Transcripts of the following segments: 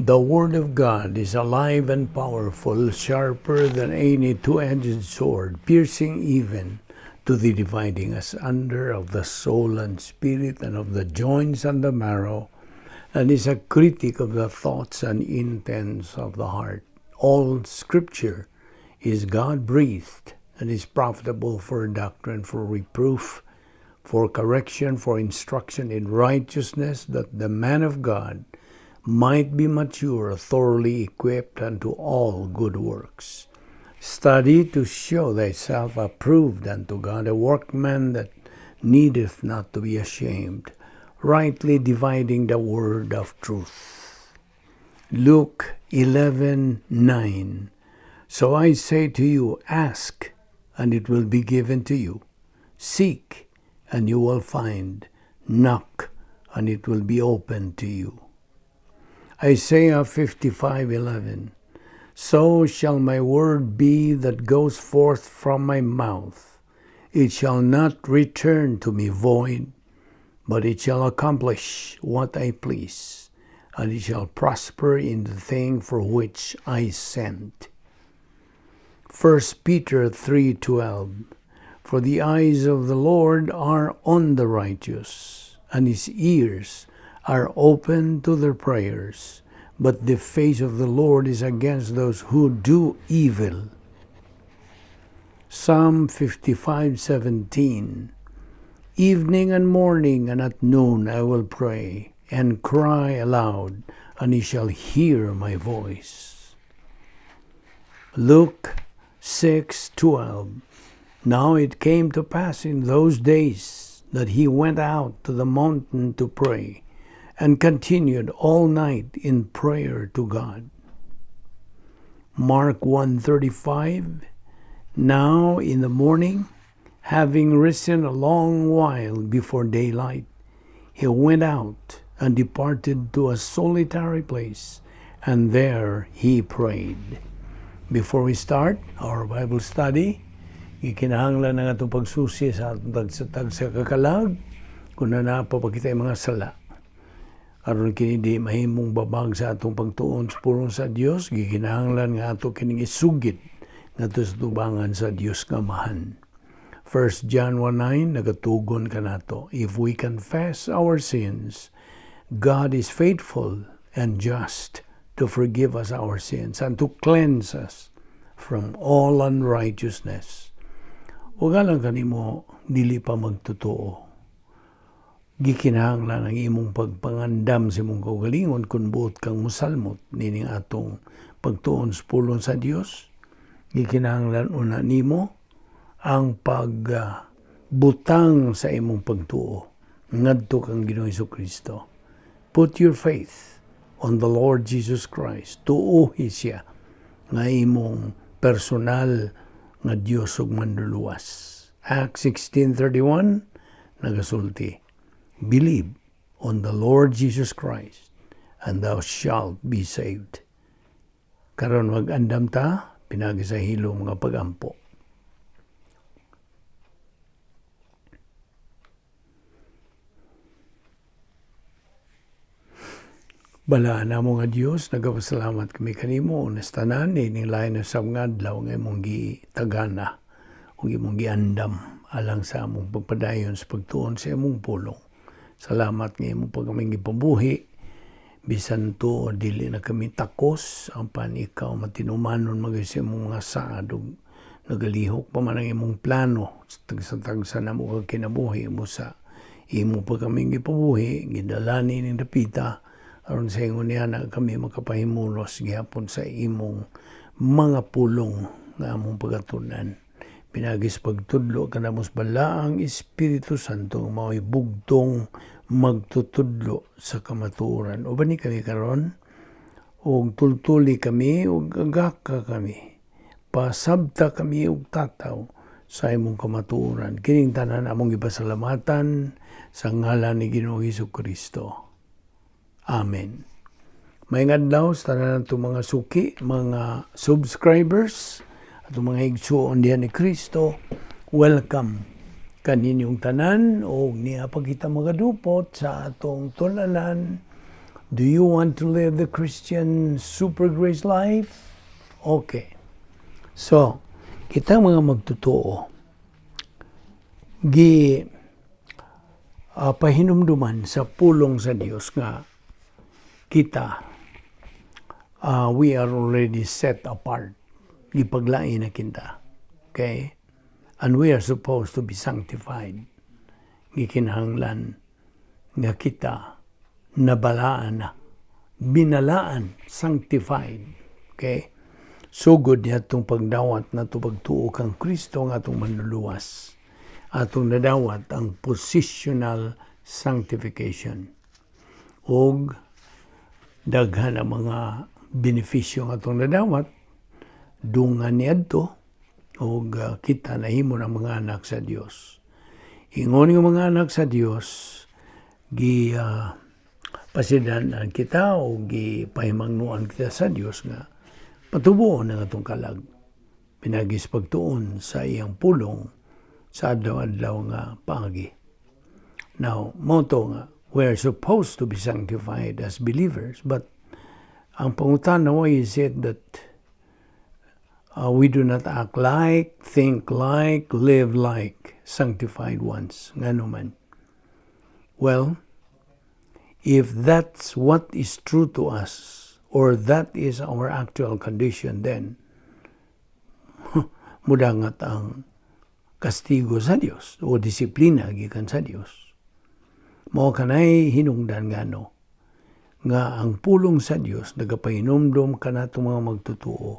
The Word of God is alive and powerful, sharper than any two-edged sword, piercing even to the dividing asunder of the soul and spirit and of the joints and the marrow, and is a critic of the thoughts and intents of the heart. All Scripture is God-breathed and is profitable for doctrine, for reproof, for correction, for instruction in righteousness, that the man of God might be mature, thoroughly equipped unto all good works. Study to show thyself approved unto God, a workman that needeth not to be ashamed, rightly dividing the word of truth. Luke 11:9. So I say to you, ask, and it will be given to you. Seek, and you will find. Knock, and it will be opened to you. Isaiah 55:11. So shall my word be that goes forth from my mouth. It shall not return to me void, but it shall accomplish what I please, and it shall prosper in the thing for which I sent. 1 Peter 3:12. For the eyes of the Lord are on the righteous, and his ears are open to their prayers, but the face of the Lord is against those who do evil. Psalm 55:17. Evening and morning and at noon I will pray and cry aloud, and he shall hear my voice. Luke 6:12. Now it came to pass in those days that he went out to the mountain to pray, and continued all night in prayer to God. Mark 1:35. Now in the morning, having risen a long while before daylight, he went out and departed to a solitary place, and there he prayed. Before we start our Bible study, gikinahanglan ang atong pagsusi sa atong tagsa-tagsa kakalag kung naa pa kitay mga sala. Aron kini di mahimong babag sa atong pagtuon sa pulong sa Dios, gikinahanglan nga ato kining isugid ngadto sa tubangan sa Dios nga Amahan. 1 John 1:9 nagatugon kanato, if we confess our sins, God is faithful and just to forgive us our sins and to cleanse us from all unrighteousness. Ug alang kanimo dili pa magtotoo, gikinahanglan ang imong pagpangandam sa imong kaugalingon kung buot kang musalmot nining atong pagtuon sa pulong sa Dios. Gikinahanglan una nimo ang pagbutang sa imong pagtuo ngadto kang Ginoong Hesukristo. Put your faith on the Lord Jesus Christ. Tuohi siya nga imong personal nga Dios ug manluluwas. Acts 16:31 nagasulti, believe on the Lord Jesus Christ and thou shalt be saved. Karon mag-andam ta pinagi sa hilom nga pagampo. Balaan namo nga Dios, nagapasalamat kami kanimo unas tanan ining lain sa nga adlaw nga imong gitagana ug imong giandam alang sa among pagpadayon sa pagtuon sa imong pulong. Salamat nga imong pag kaming gipabuhi, bisan to dili na kami takos, apan ikaw matinumanon magay sa imong mga saad ug nagalihok pa man ang imong plano tagsa-tagsa namo kag kinabuhi mo sa imo pa kaming gipabuhi, gidala ni ning dapita aron sa ingon niya na kami makapahimulos gihapon sa imong mga pulong nga among pagatunan. Pinagis pagtudlo kanamo sa balaang Espiritu Santo nga mao'y bugtong magtutudlo sa kamatuoran. Uban ni kami karon og tultuli kami og agaka kami. Pasabta kami og tataw sa imong kamatuoran. Kining tanan among gipasalamatan sa ngalan ni Ginoong Hesukristo. Amen. Maayong adlaw sa tanan natong mga suki, mga subscribers, atong mga igsuon diha ni Kristo. Welcome kaninyong tanan og niya pa kita magadupot sa atong tulanan Do you want to live the Christian super grace life? Okay. So, kita mga magtotoo, gi pahinumduman sa pulong sa Dios nga kita, we are already set apart. Gipaglain na kita. Okay? And we are supposed to be sanctified. Gikinahanglan nga kita nabalaan na, binalaan, sanctified. Okay? Sugod niya itong pagdawat na ito pagtuo kang Kristo nga atong manluluwas. Atong nadawat ang positional sanctification. Og daghan ang mga benepisyo nga atong nadawat dungan niadto og kita nahimo ng mga anak sa Dios. Ingon nga mga anak sa Dios, gi pasidan kita o gi pahimangnuan kita sa Dios nga patubuon ang atong kalag pinaagi sa pagtuon sa iyang pulong sa adlaw-adlaw nga paagi. Now, mao to nga, we are supposed to be sanctified as believers, but ang pangutana, why is it that we do not act like, think like, live like sanctified ones? Ngano man? Well, if that's what is true to us, or that is our actual condition, then mudangat ang kastigo sa Dios o disiplina gikan sa Dios. Mao kanay hinungdan ngano nga ang pulong sa Dios nagapahinumdom kanatong mga magtotoo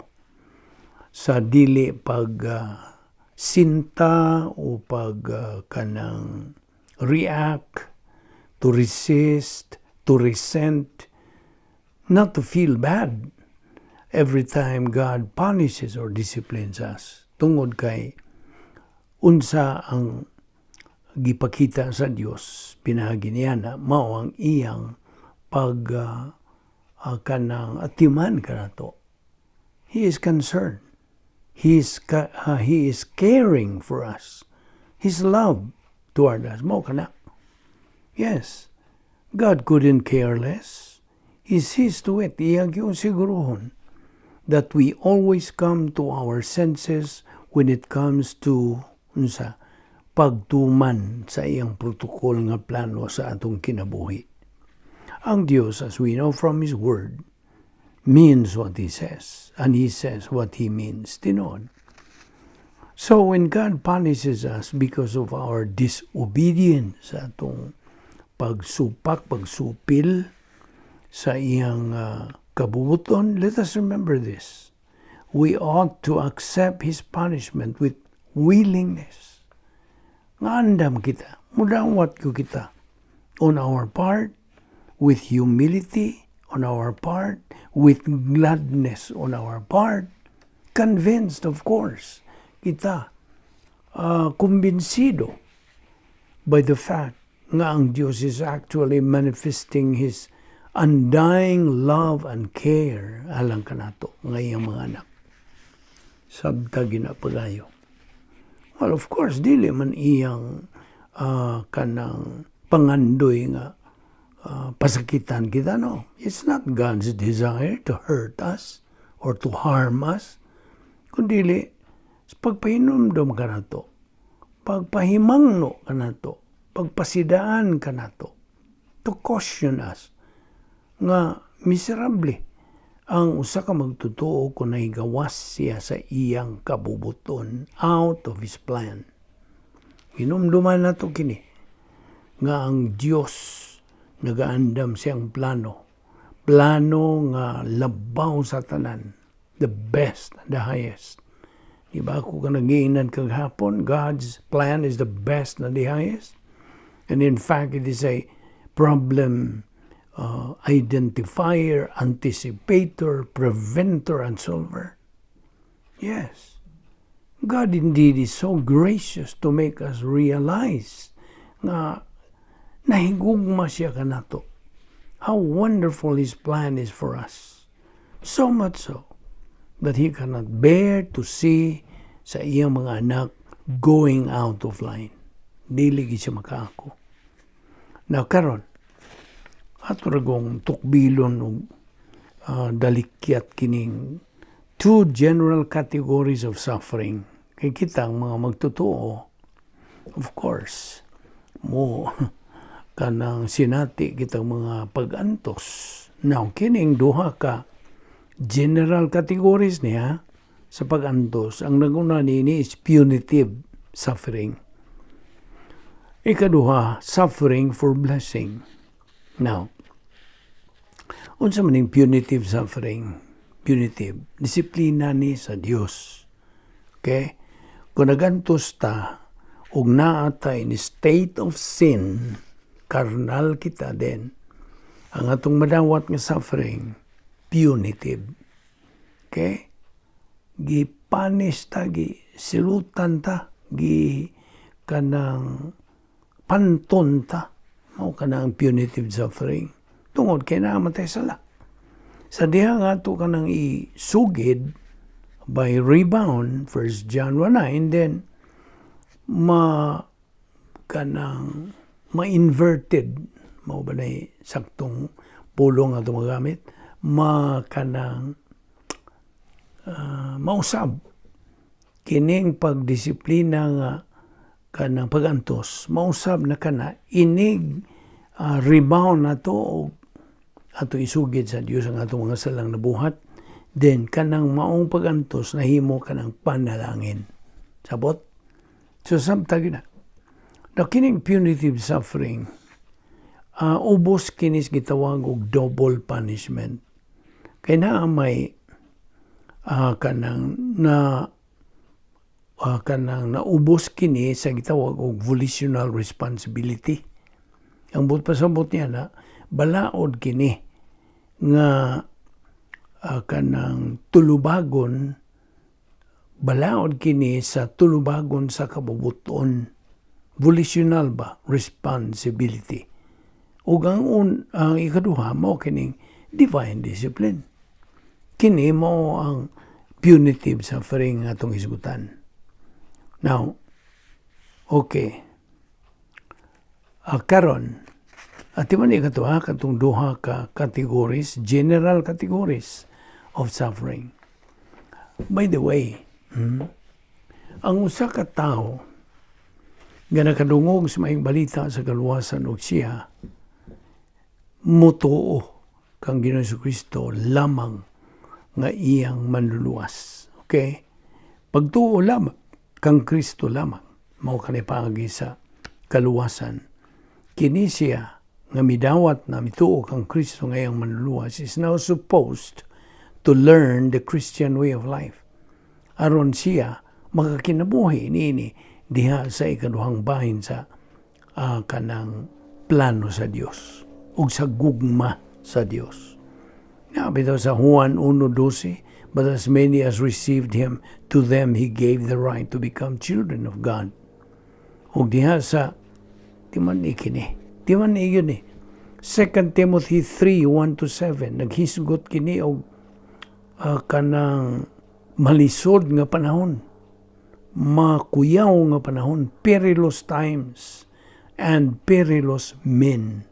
sa dili pag sinta o pag kanang react, to resist, to resent, not to feel bad every time God punishes or disciplines us. Tungod kay unsa ang gipakita sa Dios pinaagi niya na mao ang iyang pag kanang atiman kanato. He is concerned. He is caring for us. His love toward us. Mao kana. Yes. God couldn't care less. He sees to it, iya gyud siguruhon, that we always come to our senses when it comes to unsa pagtuman sa iyang protocol nga plano sa atong kinabuhi. Ang Dios, as we know from His Word, means what He says, and He says what He means. Tinuod. So when God punishes us because of our disobedience sa atong pagsupak, pagsupil sa iyang kabubuton, let us remember this. We ought to accept His punishment with willingness. Nga andam kita, mudawat ko kita. On our part, with humility on our part, with gladness on our part, convinced, of course, kita, kumbinsido by the fact nga ang Diyos is actually manifesting His undying love and care alang kanato nga iyang mga anak. Sabta ginapagayo. Well, of course, dili man iyang kanang pangandoy nga pasakitan kita, no? It's not God's desire to hurt us or to harm us. Kundi pagpahinumdom kanato, pagpahimangno kanato, pagpasidaan kanato, to caution us nga miserable ang usa ka magtotoo kung nahigawas siya sa iyang kabubuton, out of His plan. Hinumduman nato kini nga ang Dios nagaandam siyang plano. Plano nga labaw sa tanan. The best, the highest. Di ba ako ka nagiinan kagahapon? God's plan is the best and the highest. And in fact, it is a problem identifier, anticipator, preventer, and solver. Yes. God indeed is so gracious to make us realize nga nahigugma siya kanato. How wonderful His plan is for us. So much so that He cannot bear to see sa iyang mga anak going out of line. Dili gid siya makaako. Now karon, Ato ra gong tukbilon og dalikyat kining two general categories of suffering. Kay kitang mga magtotoo, of course, mo kanang sinati kitang mga pag-antos. Now, kining duha ka general categories niya sa pag-antos. Ang naguna nini is punitive suffering. Ikaduha, suffering for blessing. Now, unsa man ning punitive suffering? Punitive, disiplina ni sa Dios. Okay? Kung nagantos ta, ug naa ta in state of sin, karnal kita din, ang atong madawat nga suffering, punitive. Okay? Gi-punish ta, gi silutan ta, gi kanang panton ta. Mao kanang punitive suffering. Tungod kay naa man tay sala. Sa diha nga ato kanang isugid by rebound, 1 John 1:9, then ma kanang ma-inverted, mao ba na saktong pulong ato magamit, ma kanang mausab kining pagdisiplina nga kanang pagantos, mausab na kana inig rebound nato og ato isugid sa Dios ang atong mga salang nabuhat, then kanang maong pagantos nahimo kanang panalangin. Sabot? So samtang gyud na. Now, kining punitive suffering, ubos kinis gitawag og double punishment. Kay naa may kanang na kanang naubos kini sa gitawag og volitional responsibility. Ang buot pasabot niya na balaod kini nga kanang tulubagon, balaod kini sa tulubagon sa kabubuton, volitional ba responsibility. Ug ang ikaduha mao kining divine discipline. Kini mao ang punitive suffering nga atong hisgutan now. Okay, karon ati man ikatuha katong duha ka categories, general categories of suffering. By the way, ang usa ka tawo nga nakadungog sa maayong balita sa kaluwasan og siya mutuo kang Ginoong Kristo lamang nga iyang manluluwas. Okay? Pagtuo lamang kang Kristo lamang mao kani paagi sa kaluwasan. Kini siya nga midawat na mituo kang Kristo nga iyang manluluwas is now supposed to learn the Christian way of life, aron siya makakinabuhi niini diha sa ikaduhang bahin sa kanang plano sa Dios ug sa gugma sa Dios. Na bitaw sa Juan 1:12, "But as many as received him, to them he gave the right to become children of God." Ug diha sa di man ni kini. Di man ni yun eh. 2 Timothy 3:1 to 7, naghisgot kini og kanang malisod nga panahon, makuyaw nga panahon, perilous times and perilous men.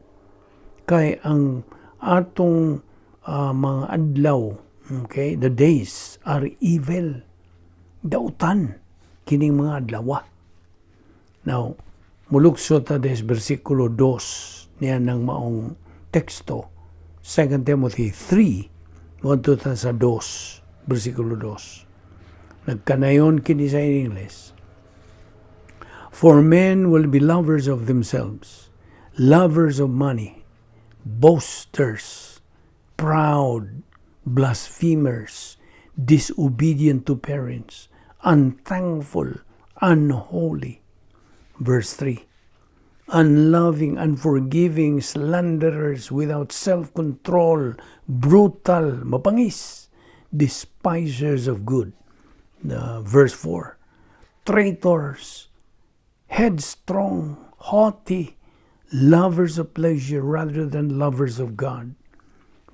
Kay ang atong mga adlaw, okay, the days are evil. Dautan kining mga adlaw. Now, mulukso ta des versikulo 2 niya ng maong teksto. 2 Timothy 3, 1 to sa 2, versikulo 2. Nagkanayon kini sa English. "For men will be lovers of themselves, lovers of money, boasters, proud, blasphemers, disobedient to parents, unthankful, unholy." Verse 3: "Unloving, unforgiving, slanderers, without self-control, brutal, mapangis, despisers of good." Verse 4: "Traitors, headstrong, haughty, lovers of pleasure rather than lovers of God."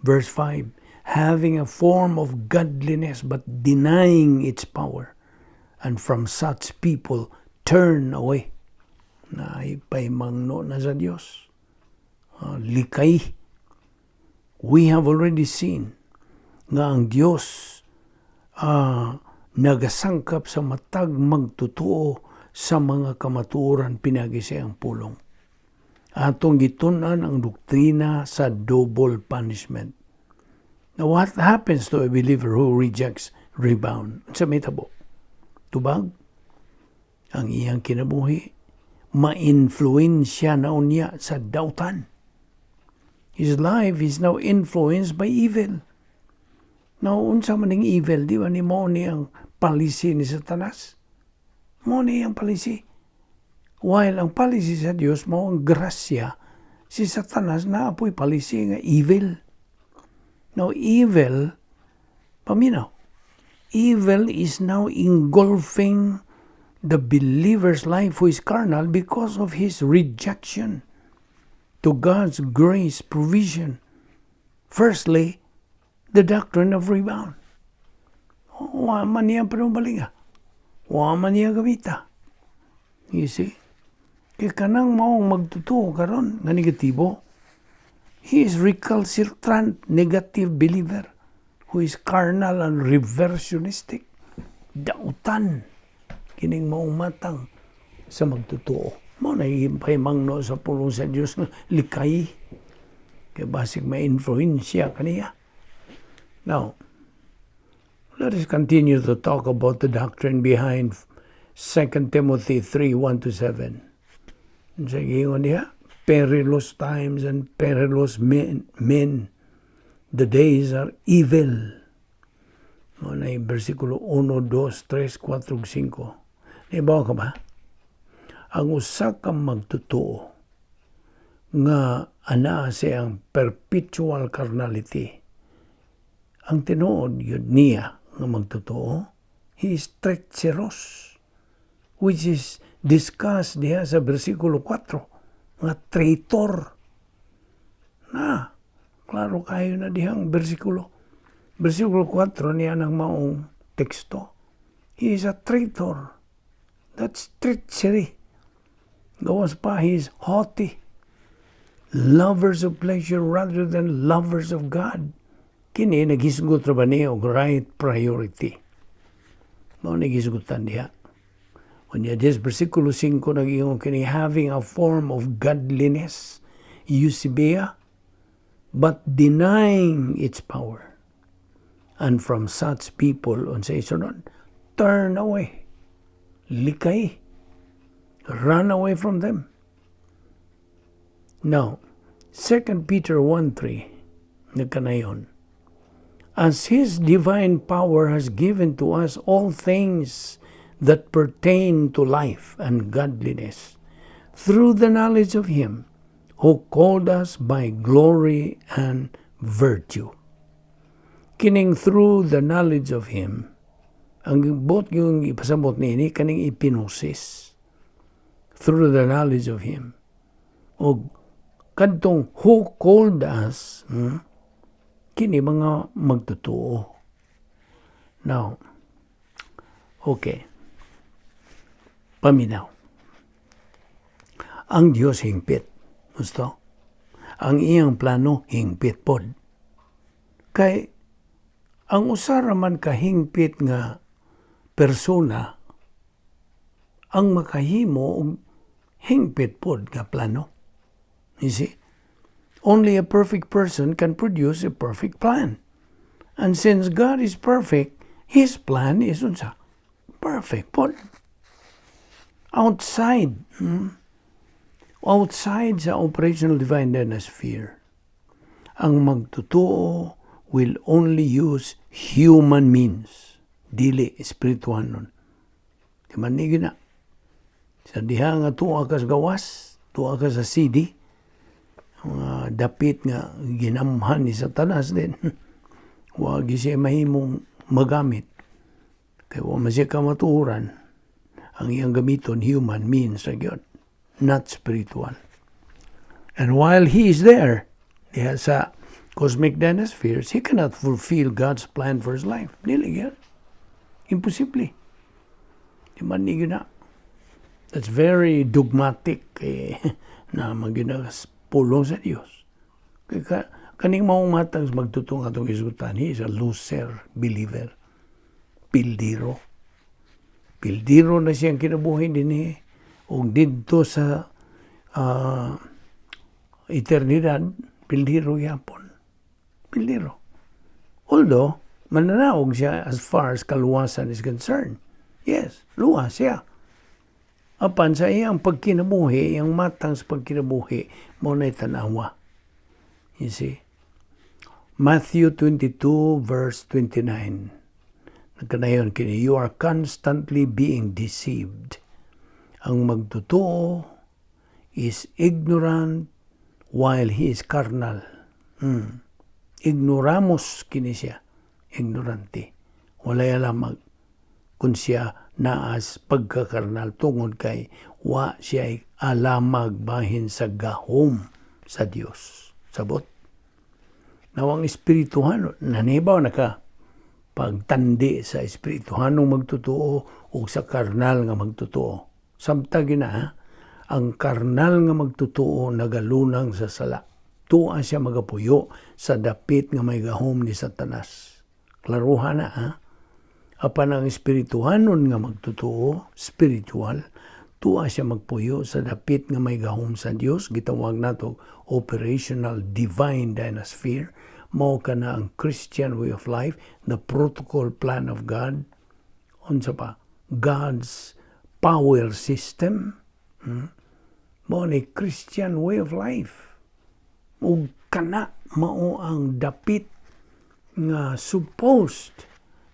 Verse 5: "Having a form of godliness but denying its power. And from such people turn away." Na paimangno na sa Dios. Likay. We have already seen nga ang Dios nagasangkap sa matag magtotoo sa mga kamatuoran pinagi sa iyang pulong. Atong gitun-an ang doktrina sa double punishment. Now, what happens to a believer who rejects rebound? Sa mahitabo? Tubag, ang iyang kinabuhi, ma-influensya na unya sa dautan. His life is now influenced by evil. Now, unsa man ning evil, di ba ni mao ni ang policy ni Satanas? Mao ni ang policy. While ang policy sa Dios mao ang grasya, si Satanas naa poy policy nga evil. Now, evil, paminaw, evil is now engulfing the believer's life who is carnal because of his rejection to God's grace provision. Firstly, the doctrine of rebound. Wa man niya panubalinga. Wa man niya gamita. You see? Kay kanang maong magtotoo karon nga negatibo, he is recalcitrant negative believer who is carnal and reversionistic. Dautan kining maong matang sa magtotoo. Mao na pahimangno sa pulong sa Dios nga likay kay basig ma-influensya kaniya. Now, let us continue to talk about the doctrine behind 2 Timothy 3, 1 to 7. Sa giingon niya, perilous times and perilous men. The days are evil. Mao na yung versikulo 1, 2, 3, 4, 5. Naibaw ka ba? Ang usa ka magtotoo nga anaa siyang perpetual carnality. Ang tinuod yun niya nga magtotoo, he is treacherous, which is discussed diha sa versikulo 4, nga traitor. Na, klaro kayo na dihang versikulo. Versikulo 4 niya ng maong teksto. He is a traitor. That's treachery. Gawas pa, he is haughty. Lovers of pleasure rather than lovers of God. Kini, naghisgot ra ba niya og right priority? Mao naghisgutan diha. Unya, this versikulo 5 nag-ingon kini, having a form of godliness, eusebeia, but denying its power. And from such people, unsay isunod, turn away. Likay. Run away from them. Now, 2 Peter 1:3, nagkanayon, "As His divine power has given to us all things that pertain to life and godliness, through the knowledge of Him who called us by glory and virtue." Kining "through the knowledge of Him", ang buot yung ipasabot niini kaning epignosis. Through the knowledge of Him. O kadtong "who called us", kini mga magtotoo. Now, okay. Paminaw. Ang Diyos hingpit. Gusto? Ang iyang plano hingpit pod. Kay ang usa ra man kahingpit nga persona ang makahimo og hingpit pod nga plano. You see? Only a perfect person can produce a perfect plan. And since God is perfect, His plan is unsa? Perfect pod. Outside, outside sa operational divine sphere, ang magtotoo will only use human means, dili espiritual nun. Di man ni na. Sa diha nga tuwa ka sa gawas, tuwa ka sa CD, mga dapit nga ginamhan ni Satanas din. Wa siya mahimong magamit. Kay wa man siya kamatuoran. Ang iyang gamiton human means ra gyud, not spiritual. And while he is there, diha sa cosmic spheres, he cannot fulfill God's plan for his life. Dili gyud. Imposible. Di man ni na. That's very dogmatic eh, na magina pulong sa Dios. Kaya ka, Kaning maong matang sa magtotoo atong isutan, he is a loser believer. Pildiro. Pildiro na siyang kinabuhi dinhi. Og didto sa eternidad, pildiro yapon. Pildiro. Although, mananaog siya as far as kaluwasan is concerned. Yes, luwas siya. Apan sa iyang pagkinabuhi, iyang matang sa pagkinabuhi, mao na'y tanawa. You see? Matthew 22 verse 29. Nagkanayon kini, "You are constantly being deceived." Ang magtotoo is ignorant while he is carnal. Ignoramus kini siya. Ignorante. Walay alamag kung siya naas pagkakarnal tungod kay wa siya alamag bahin sa gahom sa Dios. Sabot. Now, ang espirituhano, nanibaw na ka pagtandi sa espirituhanong magtotoo o sa karnal nga magtotoo. Samtang na, ha? Ang karnal nga magtotoo nagalunang sa sala. Tuwa siya magapuyo sa dapit nga may gahom ni Satanas. Klaruha na, ha? Apan ang espirituhanon nga magtotoo, spiritual, tuwa siya magpuyo sa dapit nga may gahom sa Dios, gitawag nato operational divine dynasphere, mao kana ang Christian way of life, the protocol plan of God, unsa pa, God's power system, Mao ni Christian way of life. Ug kana mao ang dapit nga supposed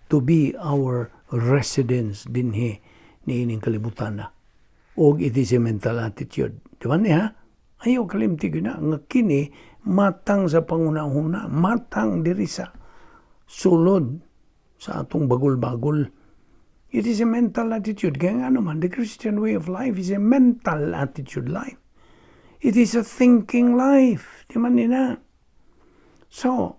to be our residence dinhi niining kalibutan na. Og it is a mental attitude. Di ba niya? Ayaw kalimti na nga kini matang sa pangunahuna, matang diri sa sulod sa atong bagol-bagol. It is a mental attitude. Kaya nga naman, the Christian way of life is a mental attitude life. It is a thinking life. Di man nina? So,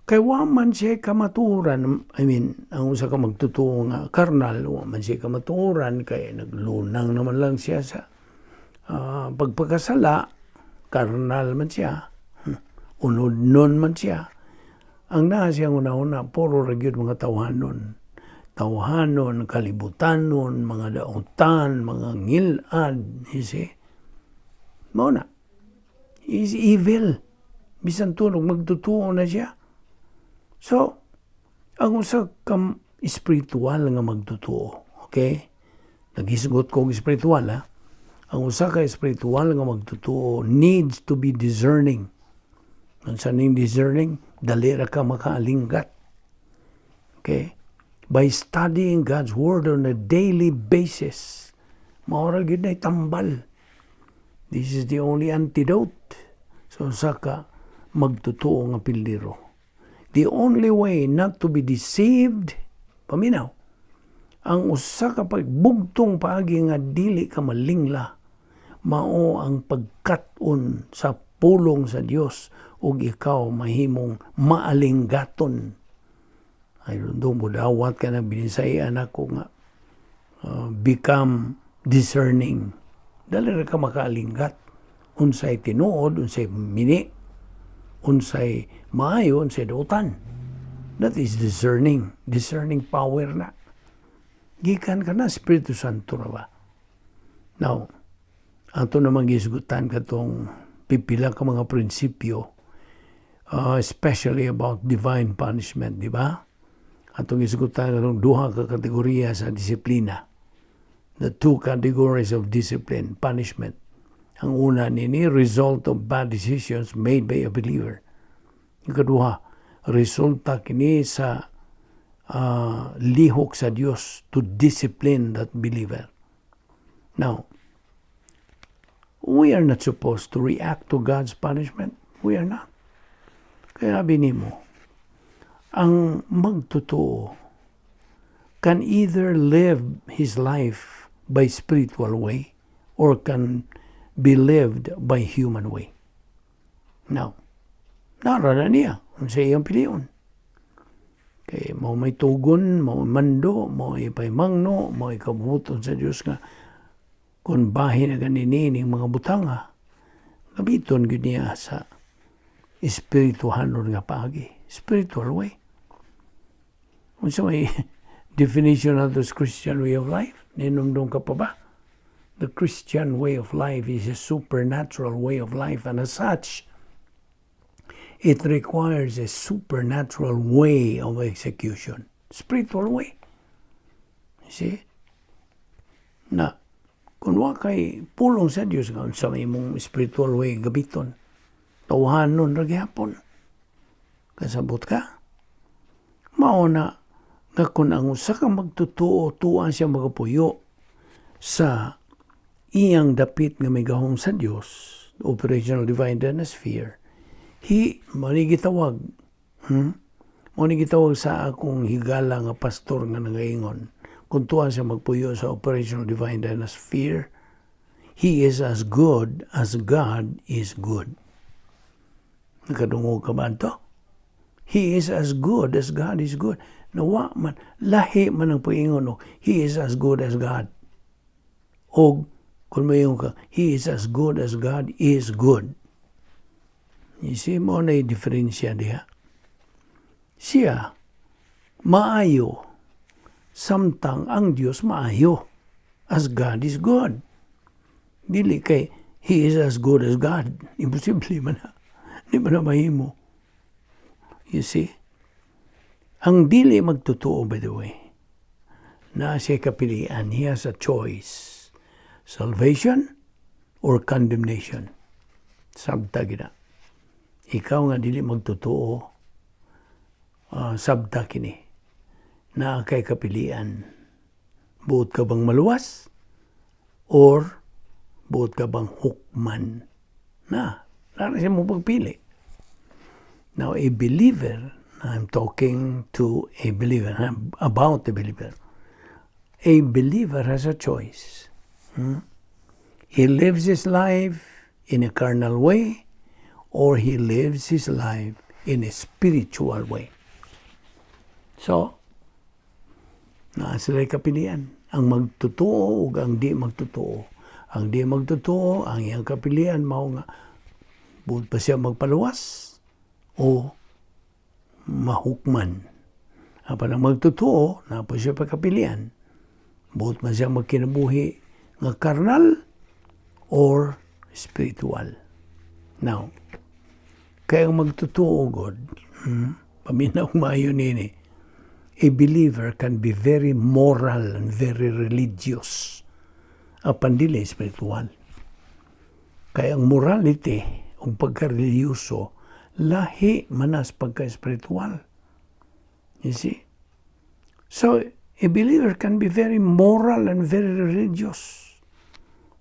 kay wa man siya kamaturan, I mean, ang usa ka magtotoo nga karnal, wa man siya kamaturan, kay naglunang naman lang siya sa pagpakasala, karnal man siya, unod nun man siya. Ang naa siyang una-una, puro ra gyud mga tawhanon. Tawhanon, kalibutanon, mga dautan, mga ngilad, you see? Mao na. He is evil. Bisan tunog magtotoo na siya. So, ang usa ka espiritual nga magtotoo, okay? Naghisgot ko og espiritual, ha? Ang usa ka espiritual nga magtotoo needs to be discerning. Ang saning discerning, dali ra ka makaalinggat. Okay? By studying God's Word on a daily basis, mao ra gyud na tambal. This is the only antidote sa usa ka magtotoo nga pildiro. The only way not to be deceived, paminaw, ang usa ka pagbugtong paagi nga dili ka malingla, mao ang pagkat-on sa pulong sa Dios ug ikaw mahimong maalinggaton. Ay, doon mudawat ka ng binisayan ako nga become discerning. Dali ra ka makaalinggat. Unsay tinuod, unsay mini, unsay maayo, unsay dautan. That is discerning. Discerning power na. Gikan ka na, Espiritu Santo ra ba? Now, ato namang gisgutan katong pipila ka mga prinsipyo, especially about divine punishment, di ba? Atong gisgutan katong duha ka kategorya sa disiplina. The two categories of discipline, punishment. Ang una nini, result of bad decisions made by a believer. Ang kaduha, resulta kini sa lihok sa Dios to discipline that believer. Now, we are not supposed to react to God's punishment. We are not. Kaya nimo, ang magtotoo can either live his life by spiritual way or can be lived by human way. Now, nara na niya kung sa iyang pilion. Kay mao may tugon, mao mando, mao paimangno, mao ikabuton sa Dios nga kung bahin na ganini ning mga butanga, gamiton gyud niya sa Espirituhanon nga paagi. Spiritual way. Unsa may definition of this Christian way of life? Ninumdum ka pa ba? The Christian way of life is a supernatural way of life, and as such, it requires a supernatural way of execution. Spiritual way. You see? Na, kung wa kay pulong sa Dios nga unsa may imong spiritual way gamiton, tawhanon ra gihapon. Kasabot ka? Mao na nga kung ang usa ka magtotoo, tuwa siya magapuyo sa iyang dapit nga may gahom sa Dios, operational divine sphere, he mao ni gitawag, Mao ni gitawag sa akong higala nga pastor nga nangaingon, kung tuwa siya magpuyo sa operational divine sphere, he is as good as God is good. Nakadungog ka ba to? He is as good as God is good. Nawa man, lahi man ang paingon, no? He is as good as God. O kung maingon ka, he is as good as God is good. You see, mao na diferensya diha. Siya, maayo, samtang ang Dios maayo, as God is good. Dili kay he is as good as God. Imposible man na. Di ba na mahimo? You see? Ang dili magtotoo, by the way, na siya kapilian. He has a choice. Salvation or condemnation. Sabta gina. Ikaw nga dili magtotoo, sabta kini. Na kay kapilian. Buot ka bang maluwas? Or buot ka bang hukman? Na, naa siya mo pagpili. Now, a believer, I'm talking to a believer, about a believer. A believer has a choice. He lives his life in a carnal way or he lives his life in a spiritual way. So, naa sila kapilian. Ang magtotoo ug ang di magtotoo. Ang di magtotoo, ang iyang kapilian mao nga buot pa siya magpaluwas o mahukman. Apan ang magtotoo, naa pa siya pagkapilian. Buot man siya magkinabuhi nga karnal or spiritual. Now, kaya ang magtotoo god, paminaw maayo nini, a believer can be very moral and very religious. Apan dili spiritual. Kaya ang morality o pagka-religyoso, lahi manas pagka-spiritual. You see? So, a believer can be very moral and very religious.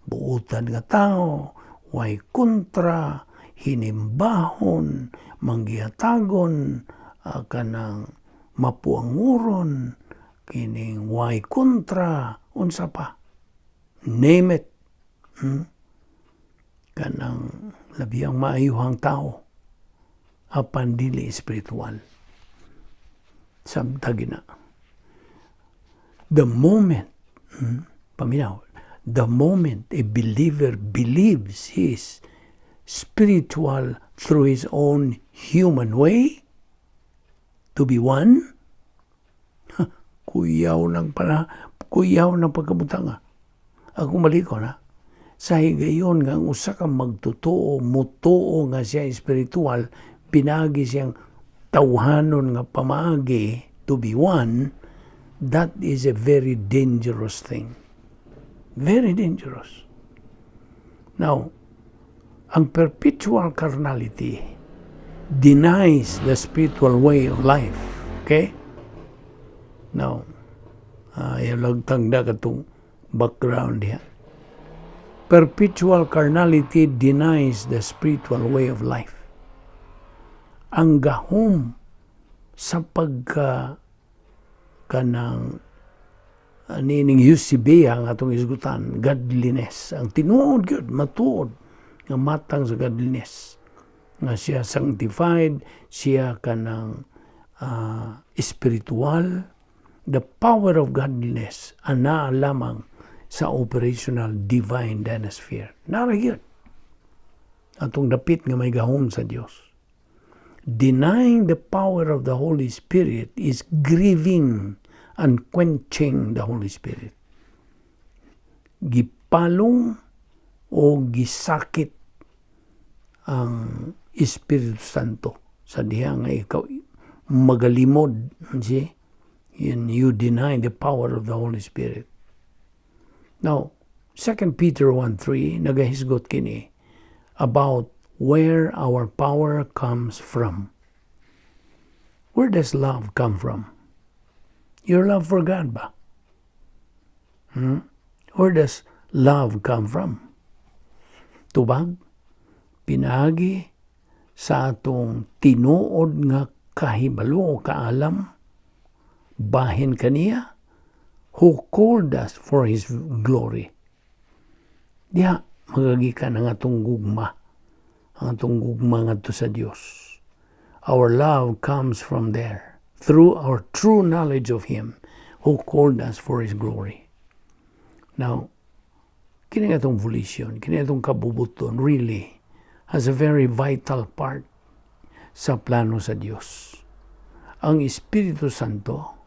Buutan nga tao, way kontra, hinimbahon, manggihatagon, kanang mapuanguron, kining way kontra, unsa pa. Name it. Kanang labiyang maayuhang tao, apan dili spiritual. Sabta gina. The moment, paminaw, the moment a believer believes he is spiritual through his own human way, to be one, kuyaw ng pagkabutanga. Ako maliko na. Sa higayon nga ang usa ka magtotoo, mutuo nga siya espiritual, pinagi siyang tawhanon nga pamaagi to be one, that is a very dangerous thing. Very dangerous. Now, ang perpetual carnality denies the spiritual way of life. Okay? Now, lang tangda katong background diha. Perpetual carnality denies the spiritual way of life. Ang gahom sa pagka kanang nining Eusebia ang atong isgutan, godliness, ang tinuod gyud, matuod nga matang sa godliness nga siya sanctified, siya kanang spiritual. The power of godliness ana lamang sa operational divine dynasphere. Nara gyud atong dapit nga may gahom sa Dios. Denying the power of the Holy Spirit is grieving and quenching the Holy Spirit. Gipalong o gisakit ang Espiritu Santo sa diha nga ikaw magalimod, see? And you deny the power of the Holy Spirit. Now, 2 Peter 1:3 nagahisgot kini about where our power comes from. Where does love come from? Your love for God ba? Hmm? Where does love come from? Tubag, pinaagi sa atong tinuod nga kahibalo o kaalam, bahin kaniya, who called us for His glory. Diha, magagikan ang atong gugma, ang atong gugma ngadto sa Dios. Our love comes from there, through our true knowledge of Him who called us for His glory. Now, kini atong volition, kini atong kabubuton, really has a very vital part sa plano sa Dios. Ang Espiritu Santo,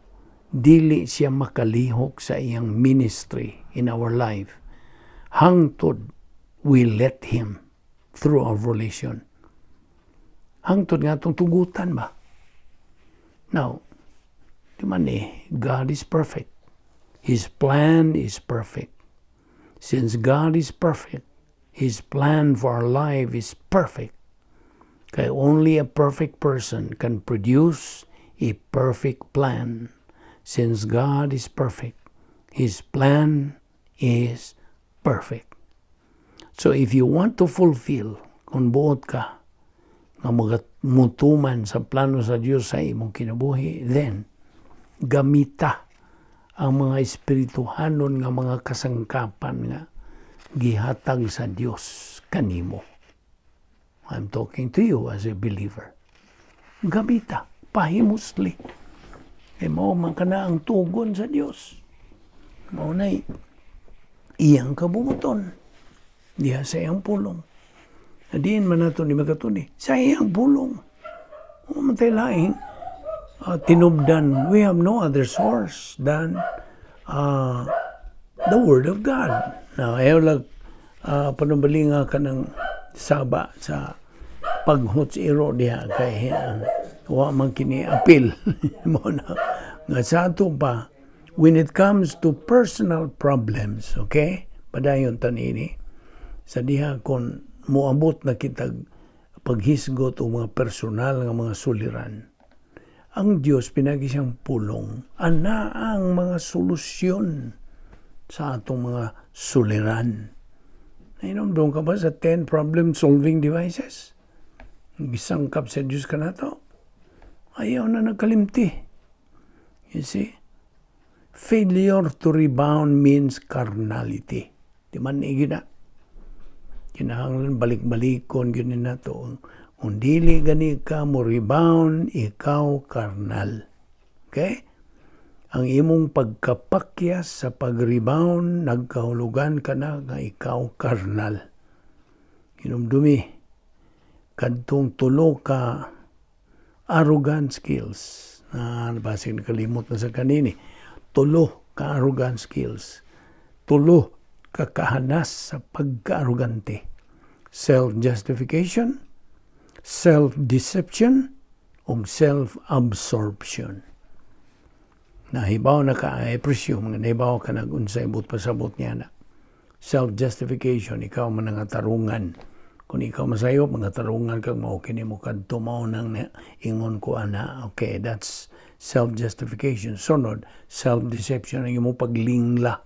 dili siya makalihok sa iyang ministry in our life hangtod we let Him through our volition. Hangtod nga atong tugutan ba? Now, di man eh, God is perfect. His plan is perfect. Since God is perfect, His plan for our life is perfect. Kay only a perfect person can produce a perfect plan. Since God is perfect, His plan is perfect. So if you want to fulfill, kung buot ka, nga mutuman sa plano sa Dios sa imong kinabuhi, then gamita ang mga espirituhanon nga mga kasangkapan nga gihatag sa Dios kanimo. I'm talking to you as a believer. Gamita, pahimusli. Kay mao man kana ang tugon sa Dios. Mao nay iyang kabubuton diha sa iyang pulong. Diin man nato ni makatuni sa iyang pulong. Wa man tay laing tinubdan. We have no other source than the Word of God. Now, ayaw lang panubalinga ka ng saba sa paghuts iro diha kay wa man kini apil mo na nga sa ato pa when it comes to personal problems, okay? Padayon tanini sa diha kon moabot na kitag paghisgot o mga personal nga mga suliran, ang Dios pinagi siyang pulong ana ang mga solusyon sa atong mga suliran. Nainomdom ka ba sa 10 problem-solving devices? Gisangkap sa Diyos ka na to. Ayaw na nagkalimti. You see? Failure to rebound means carnality. Di man na. Kinahanglan balik-balikon gyud na to. Kung dili gani ka mo rebound, ikaw karnal. Okay? Ang imong pagkapakyas sa pag-rebound, nagkahulugan ka na nga ikaw karnal. Hinumdumi, kadtong tulo ka arrogant skills. Na basig nakalimot na sa kanini. Tulo ka arrogant skills. Tulo ka kahanas sa pagka-arrogante. Self-justification, self-deception, ug self-absorption. Nahibaw na ka, I presume, nga nahibaw ka nag-unsay buot pasabot niya na. Self-justification, ikaw man ang tarungan. Kung ikaw masayop, mga tarungan kag mao kini mo kadto, mao nang ingon ko ana. Okay, that's self-justification. Sunod, self-deception, ang imong paglingla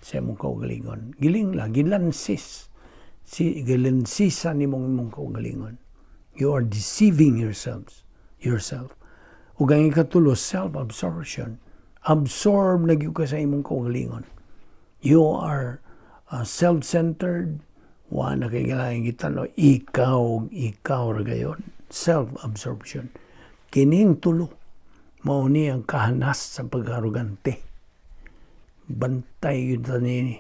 sa imong kaugalingon. Gilingla, gilansis. Si gilansisa nimong imong kaugalingon. You are deceiving yourself. Ug ang ikatulo, self-absorption. Absorb na gyud ka sa imong kaugalingon. You are self-centered. Wa na kay laing gitano, ikaw, ikaw ra gayon. Self-absorption. Kining tulo, mao ni ang kahanas sa pag-arugante. Bantay gyud ta nini.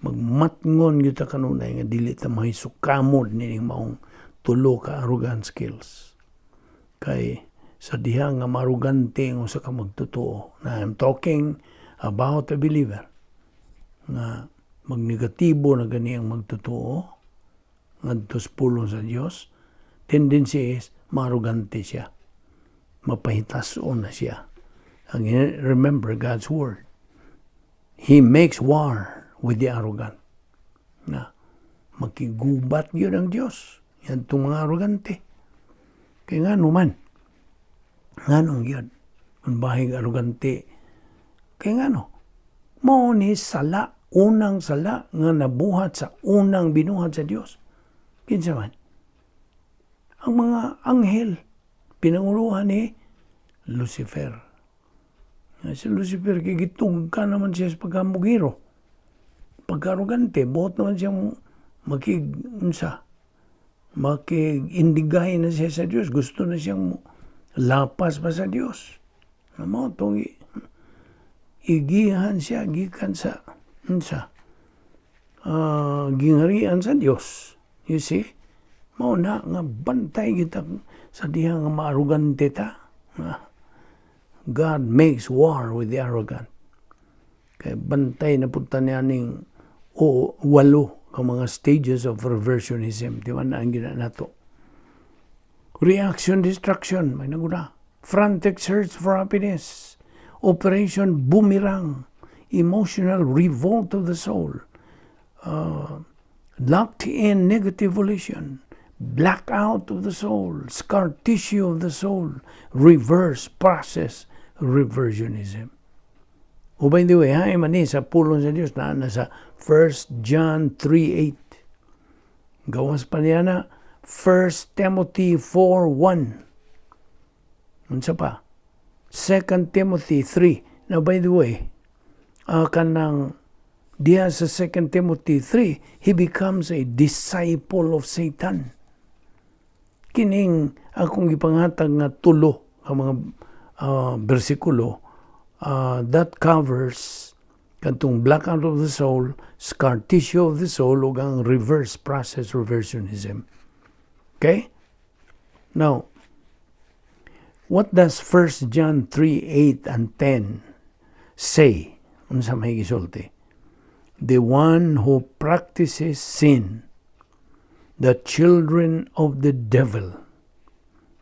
Magmatngon gyud ta kanunay nga dili ta mahisukamod nining maong tulo ka arrogant skills. Kay sa diha nga maarugante ang usa ka magtotoo. Na I'm talking about a believer nga magnegatibo na gani ang magtotoo ngadto sa pulong sa Dios, tendency is maarugante siya. Mapahitason na siya. Ang remember God's word. He makes war with the arrogant. Na makigubat yun ang Dios. Yan itong mga arugante. Kaya nga man, nganong yun? Kung bahig arugante, kaya nga no, mao ni sala, unang sala nga nabuhat sa unang binuhat sa Dios. Kinsa man? Ang mga anghel, pinanguluhan ni Lucifer. Nga si Lucifer, kay gitugka naman siya sa pagkamugiro. Pagka-arugante, buot naman siyang makig, unsa, makig-indigay na siya sa Diyos. Gusto na siyang lapas pa sa Diyos. Mao tong igihan siya gikan sa unsa gingharian sa Dios. You see? Mao na nga bantay kita sa diha nga maarugante ta. God makes war with the arrogant. Kay bantay na punta niya ning o walo ka mga stages of reversionism. Di ba na ang gina nato? Reaction destruction, may naguna. Frantic search for happiness. Operation Boomerang. Emotional revolt of the soul. Locked in negative volition. Blackout of the soul. Scar tissue of the soul. Reverse process reversionism. O by the way, ha, man ni sa pulong sa Dios na nasa 1 John 3:8. Gawas pa niya na 1 Timothy 4:1. Unsa pa? 2 Timothy 3. Now, by the way, kanang diya sa 2 Timothy 3, he becomes a disciple of Satan. Kining akong gipangatag nga tulo ang mga bersikulo that covers katong blackout of the soul, scar tissue of the soul, ug ang reverse process reversionism. Okay? Now, what does 1 John 3, 8 and 10 say? Unsa may gisulti? The one who practices sin, the children of the devil.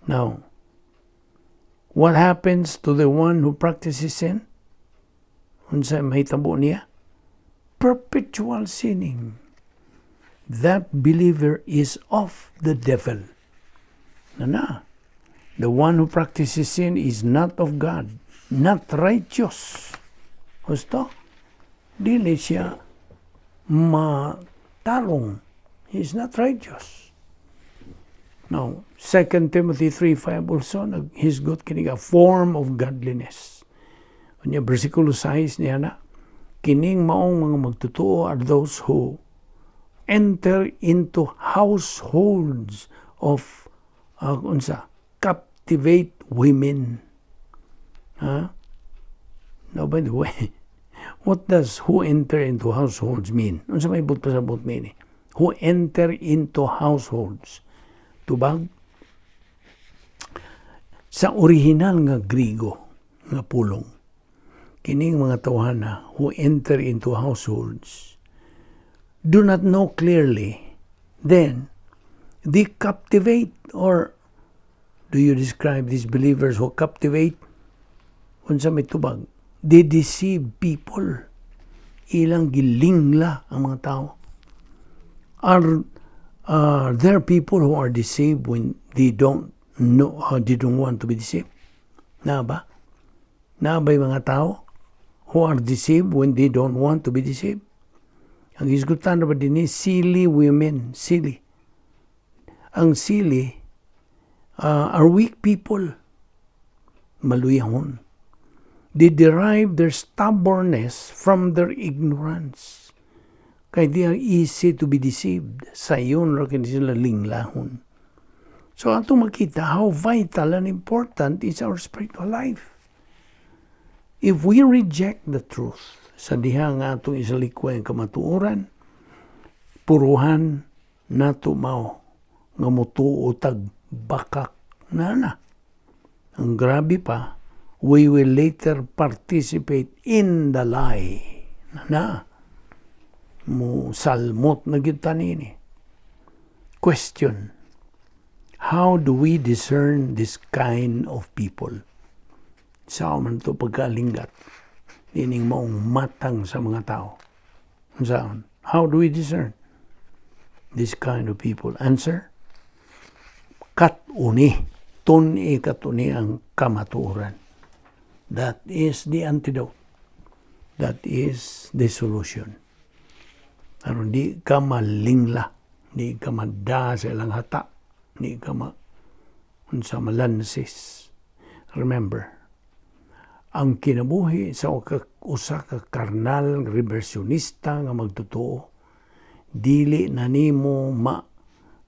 Now, what happens to the one who practices sin? Unsa mahitabo niya? Perpetual sinning. That believer is of the devil. Na na. The one who practices sin is not of God, not righteous. Gusto? Dili siya matarong. He is not righteous. Now, 2 Timothy 3:5 also, naghisgot kini a form of godliness. Unya, versikulo 6 niya na, kining maong mga magtotoo are those who enter into households of unsa, captivate women. Ha? Now, by the way, what does "who enter into households" mean? Unsa may buot pasabot ni? Who enter into households. Tubag sa original nga Grigo nga pulong, kining mga tawhana who enter into households do not know clearly, then they captivate, or do you describe these believers who captivate? Unsa may tubag? They deceive people. Ilang gilingla ang mga tao. Are there people who are deceived when they don't know, they don't want to be deceived? Na ba? Na ba yung mga tao who are deceived when they don't want to be deceived? Ang hisgutan na ba din ni silly women, silly. Ang silly are weak people. Maluyahon. They derive their stubbornness from their ignorance. Kay they are easy to be deceived. Sayon ra kini sila linglahon. So atong makita how vital and important is our spiritual life. If we reject the truth, sa diha nga atong isalikway ang kamatuoran, puruhan nato mao nga mutuo tag bakak na na. Ang grabe pa, we will later participate in the lie. Na, mo salmot na gyud nini. Question: How do we discern this kind of people? Unsaon man to pagkalinggat nining maong matang sa mga tao? Unsaon? How do we discern this kind of people? Answer: Kat-uni. Tun-i kat-uni ang kamatuoran. That is the antidote. That is the solution. Aron di ka malingla, di ka mada sa ilang hata, di ka ma unsa malansis. Remember, ang kinabuhi sa usa ka karnal reversionista nga magtotoo, dili na nimo ma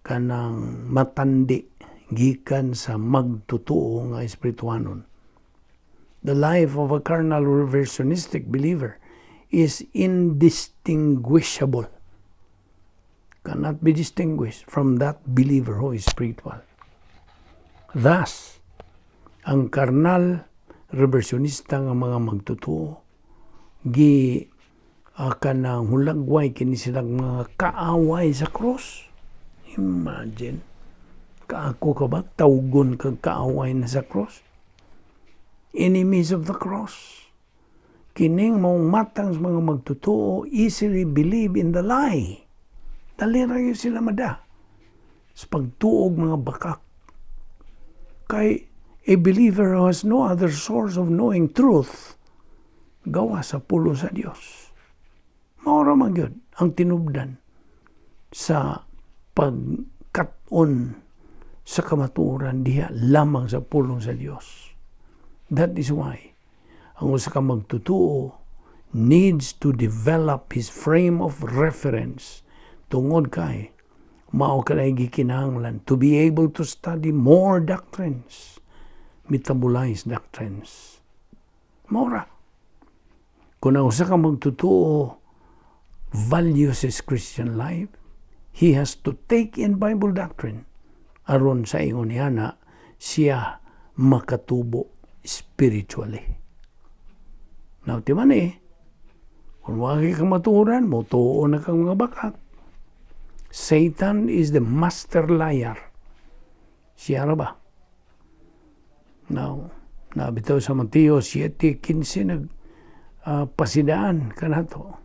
kanang matandi gikan sa magtotoo nga espirituanon. The life of a carnal reversionistic believer is indistinguishable. Cannot be distinguished from that believer who is spiritual. Thus, ang karnal reversionista nga mga magtotoo gi kanang hulagway kini silang mga kaaway sa cross. Imagine, kaako ka ba tawgon kag kaaway na sa cross? Enemies of the cross. Kining maong matang sa mga magtotoo easily believe in the lie. Dali ra gyud sila mada sa pagtuog mga bakak. Kay a believer who has no other source of knowing truth gawa sa pulong sa Dios. Mao ra man gyud ang tinubdan sa pagkat-on sa kamatuoran diha lamang sa pulong sa Dios. That is why ang usa ka magtotoo needs to develop his frame of reference tungod kay mao kanay gikinahanglan to be able to study more doctrines, metabolize doctrines. Mao ra. Kung ang usa ka magtotoo values his Christian life, he has to take in Bible doctrine aron sa ingon niya na siya makatubo spiritually. Now, ti man eh, kung wa kay kamatuoran, mo tuo na kang mga bakak. Satan is the master liar. Siya ra ba? Now, nabitaw sa Mateo 7:15 nag pasidaan kanato.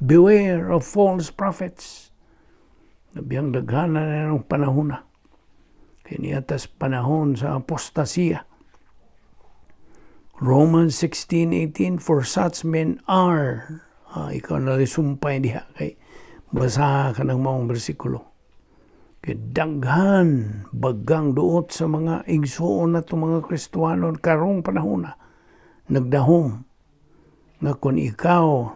Beware of false prophets. Nabiyang daghana na ng panahon na. Kay niatas panahon sa apostasiya. Romans 16:18, "For such men are," ikaw na sumpay diha kay basa ka ng maong bersikulo. Kay daghan bagang duot sa mga igsuon na mga Kristuano karong panahon na nagdahom nga kung ikaw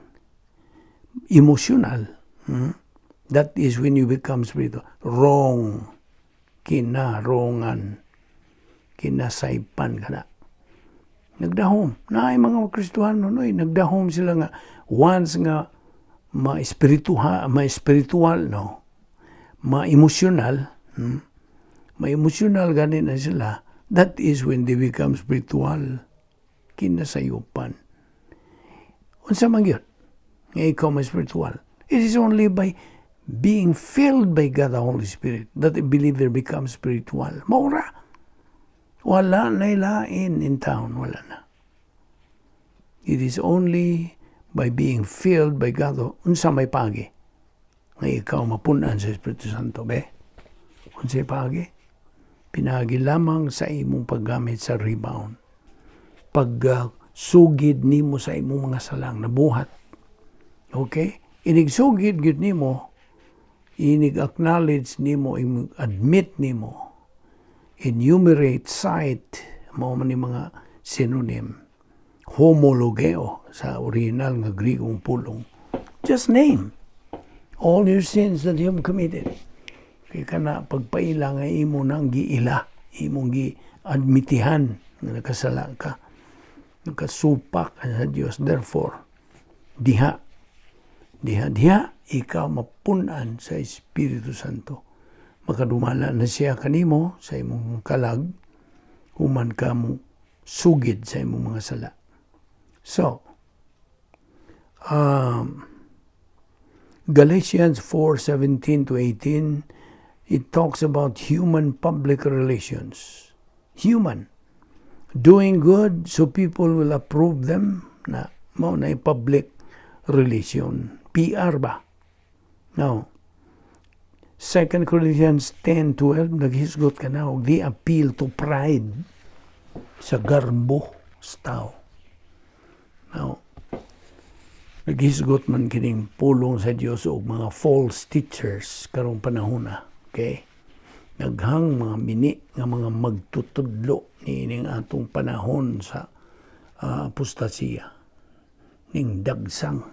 emotional, that is when you become spiritual. Wrong. Kinarongan. Kinasaypan ka na. Nagdahom. Na ay mga Kristuhano, no, nagdahom sila nga once nga ma-espirituha, ma-espiritual, no, ma-emotional, ma-emotional gani na sila, that is when they become spiritual. Kinasayupan. Unsa man gyud nga ikaw ma-spiritual? It is only by being filled by God the Holy Spirit that a believer becomes spiritual. Mao ra. Wala na ilain in town. Wala na. It is only by being filled by God. Unsa may pagi nga ikaw mapunan sa Espiritu Santo, be? Unsay pagi? Pinagi lamang sa imong paggamit sa rebound. Pag sugid nimo sa imong mga salang nabuhat. Okay? Inig sugid gyud nimo, inig acknowledge nimo, inig admit nimo, enumerate, cite, mao man ni mga synonym. Homologeo sa original nga Grigong pulong. Just name all your sins that you have committed. Kay kana pagpaila nga imo nang giila, imong gi-admitihan nga nakasala ka. Nakasupak ka sa Dios. Therefore, diha, diha, diha, ikaw mapunan sa Espiritu Santo. Makadumala na siya kanimo sa imong kalag. Human ka mo sugid sa imong mga sala. So, Galatians 4:17 to 18, it talks about human public relations. Human. Doing good so people will approve them na mao na public relation. PR ba? Now, 2 Corinthians 10:12, naghisgot ka na og the appeal to pride, sa garbo sa tao. Now, naghisgot man kining pulong sa Dios og mga false teachers karong panahon na. Okay? Daghang mga mini nga mga magtutudlo niining atong panahon sa apostasiya. Ning dagsang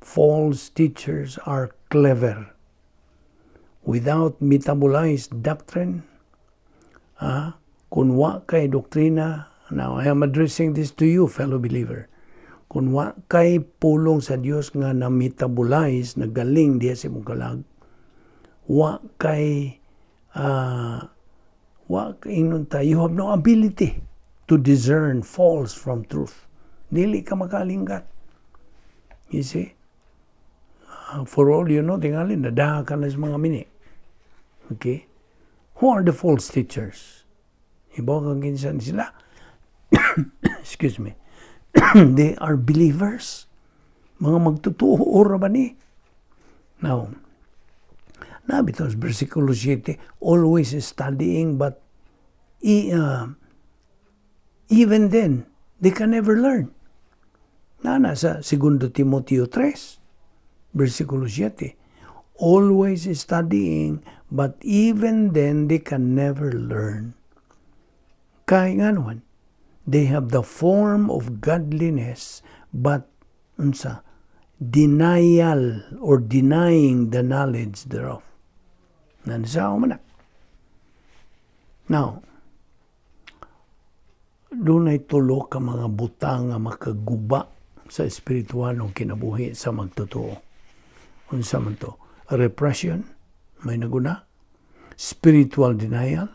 false teachers are clever. Without metabolized doctrine, kung wa kay doktrina, now I am addressing this to you, fellow believer, kung wa kay pulong sa Dios nga na-metabolize, nagaling diya sa imong kalag, wa kay wa ingnon ta, you have no ability to discern false from truth. Dili ka makalinggat. You see? For all you know, tingali, nadaha ka na sa mga mini. Okay? Who are the false teachers? Ibaw kang kinsa sila. Excuse me. They are believers. Mga magtutuo ra ba ni? Now, naa bitaw sa versikulo 7, always studying, but even then, they can never learn. Na sa 2 Timoteo 3, versikulo 7. Always studying, but even then, they can never learn. Kay nga naman, they have the form of godliness, but unsa, denial or denying the knowledge thereof. Nansa man na. Now, dunay tulo ka mga butang nga makaguba sa espiritualong kinabuhi sa magtotoo. Unsa man to? Repression, may naguna. Spiritual denial,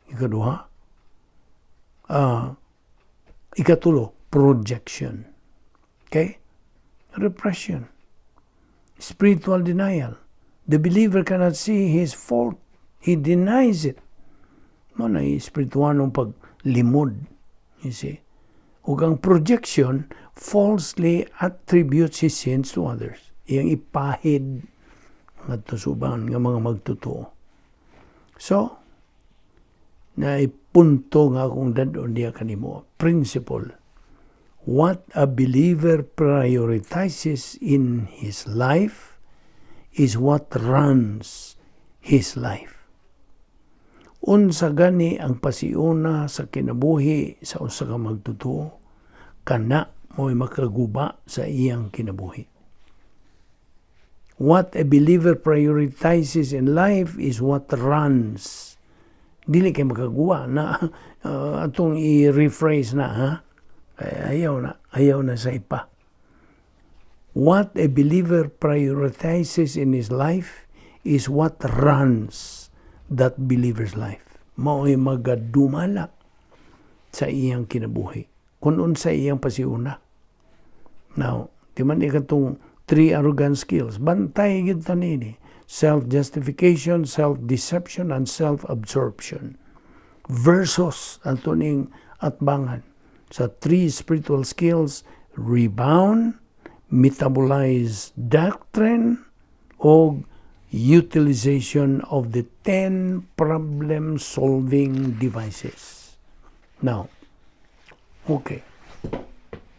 ikaduha. Ikatulo, projection. Okay? Repression. Spiritual denial. The believer cannot see his fault. He denies it. Mao na espiritualong paglimod. You see? Ug ang projection falsely attributes his sins to others. Iyang ipahid ngadto sa uban nga mga magtotoo. So, na ipunto nga akong dad-on diya kanimo, principle. What a believer prioritizes in his life is what runs his life. Unsa gani ang pasiuna sa kinabuhi sa usa ka magtotoo, kana mo'y makaguba sa iyang kinabuhi. What a believer prioritizes in life is what runs. Dili kay makaguba na atong i-rephrase na, ha. Ay, ayaw na sa ipa. What a believer prioritizes in his life is what runs that believer's life. Mao'y magadumala sa iyang kinabuhi. Kung unsa iyang pasiuna. Now, di man ikatong three arrogant skills. Bantay gyud ta nini. Self-justification, self-deception, and self-absorption. Versus ato ning atbangan sa three spiritual skills: rebound, metabolize doctrine, o utilization of the 10 problem-solving devices. Now, okay.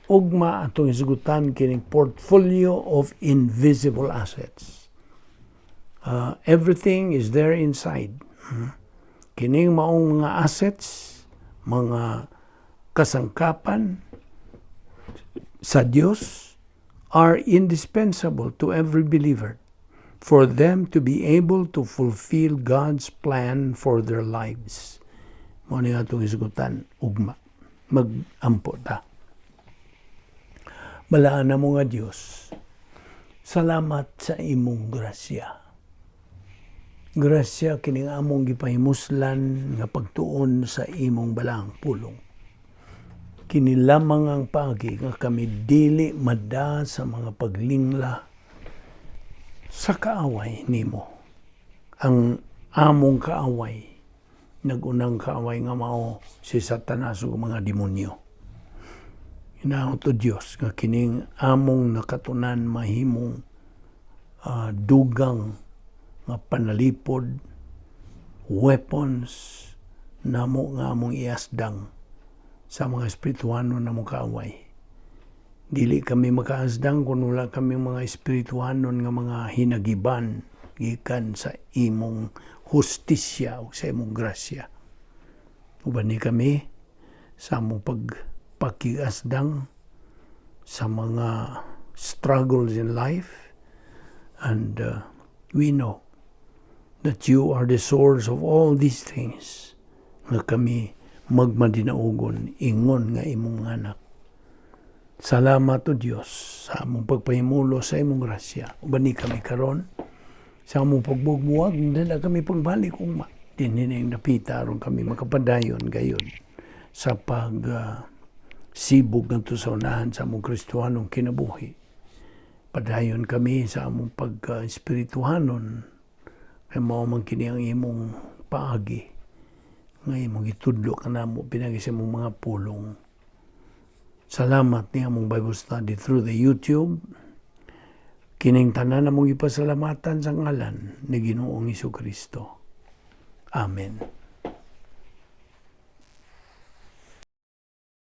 Ugma atong hisgutan kining portfolio of invisible assets. Everything is there inside. Kining maong mga assets, mga kasangkapan sa Dios are indispensable to every believer for them to be able to fulfill God's plan for their lives. Mao ni atong hisgutan ugma. Mag-ampo ta. Balaan na mo nga Dios. Salamat sa imong grasya. Grasya kining among gipahimuslan nga pagtuon sa imong balaang pulong. Kini lamang ang paagi nga kami dili mada sa mga paglingla sa kaaway nimo. Ang among kaaway, nagunang kaaway nga mao si Satanas ug mga demonyo. Hinaot, O Dios, nga kining among nakatunan mahimong dugang nga panalipod, weapons namo nga among iasdang sa mga espirituhanon namo kaaway. Dili kami makaasdang kung wala kami mga espirituhanon nga mga hinagiban gikan sa imong hustisya o sa imong grasya. Uban ni kami sa among pagpakiasdang sa mga struggles in life, and we know that you are the source of all these things nga kami magmadinaugon ingon nga imong anak. Salamat, O Dios, sa among pagpahimulo sa imong grasya. Uban ni kami karon sa among pagbuwag, dala kami pagbalik ugma dinhi dapita aron kami makapadayon gayon sa pag sibog ngadto sa unahan sa among Kristohanong kinabuhi. Padayon kami sa among pagka-espirituhanon kay mao man kini ang imong paagi nga imong gitudlo kanamo pinagi sa imong mga pulong. Salamat ni among Bible study through the YouTube. Kining tanan among ipasalamatan sa ngalan ni Ginoong Kristo. Amen.